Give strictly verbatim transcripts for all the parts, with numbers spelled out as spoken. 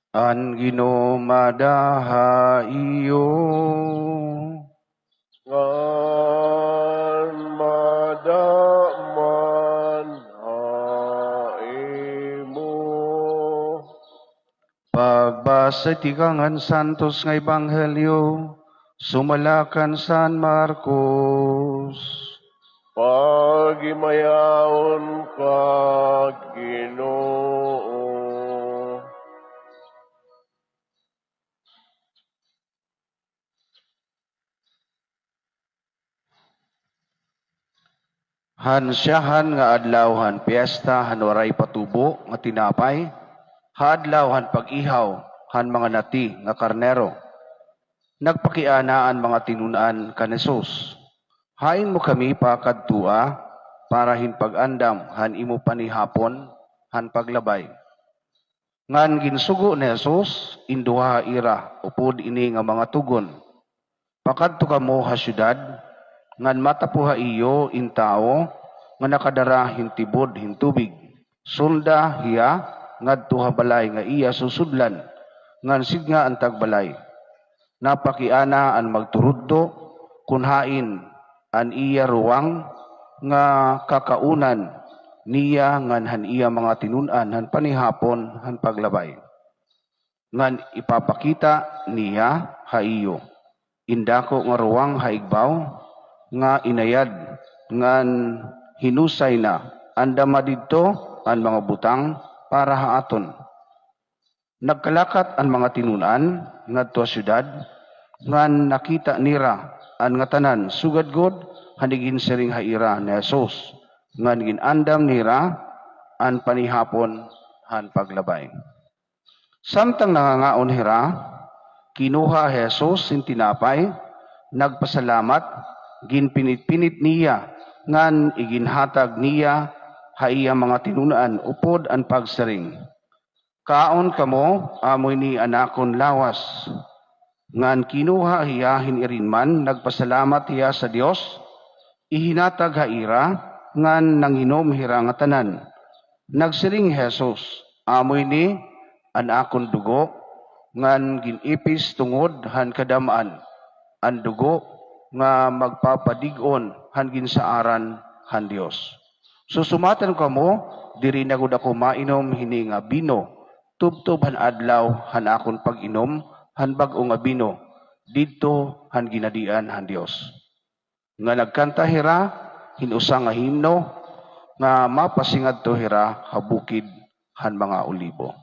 An Ginoo mada ha iyo. Ngan mada man ha imo. Pagbasa tikang han Santos nga Ebanghelyo, sumala kan San Marcos. Paghimayaon ka, Ginoo. Han syahan nga adlaw han piyesta han waray patubo nga tinapay, ha adlaw han pag-ihaw han mga nati nga karnero, nagpakiana an mga tinun-an kan Jesus, "Hain mo kami pakadtoa para hin pag-andam han imo panihapon han paglabay?" Ngan ginsugo ni Jesus in duha ha ira upod ini nga mga tugon, "Pakadto kamo ha syudad, ngan matapo ha iyo in tawo nga nakadara hin tibod hin tubig. Sunda hiya ngadto ha balay nga iya susudlan, ngan sidnga an tagbalay, 'Napakiana an magturudlo kon hain an iya ruwang nga kakaunan niya ngan han iya mga tinun-an han panihapon han paglabay, ngan ipapakita niya ha iyo in dako nga ruwang ha igbaw nga inayad ngan hinusay na. Andama didto an mga butang para ha aton.'" Nagkalakat an mga tinun-an ngadto ha syudad, ngan nakita nira an ngatanan sugad gud han iginsiring ha ira ni Jesus, ngan gin-andam nira an panihapon han paglabay. Samtang nangangaon hira, kinuha hi Jesus hin tinapay, nagpasalamat, ginpinit-pinit niya, ngan iginhatag niya ha iya mga tinun-an upod an pagsiring, "Kaon kamo, amo ini an akon lawas." Ngan kinuha hiya hin irin man, nagpasalamat hiya sa Dios, ihinatag ha ira, ngan nanginom hira ngatanan. Nagsiring hi Jesus, "Amo ini an akon dugo, ngan gin-ipis tungod han kadam-an, an dugo nga magpapadig-on han ginsaaran han Dios. Susumatan kamo, diri na gud ako mainom hini nga bino, tubtob han adlaw han akon pag-inom han bag-o nga bino didto han ginhadian han Dios." Nga nagkanta hira hin usa nga himno nga mapasingadto hira ha bukid han mga olibo.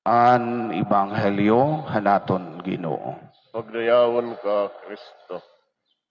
An ebanghelyo han aton Ginoo. Pagdayawon ka, Kristo.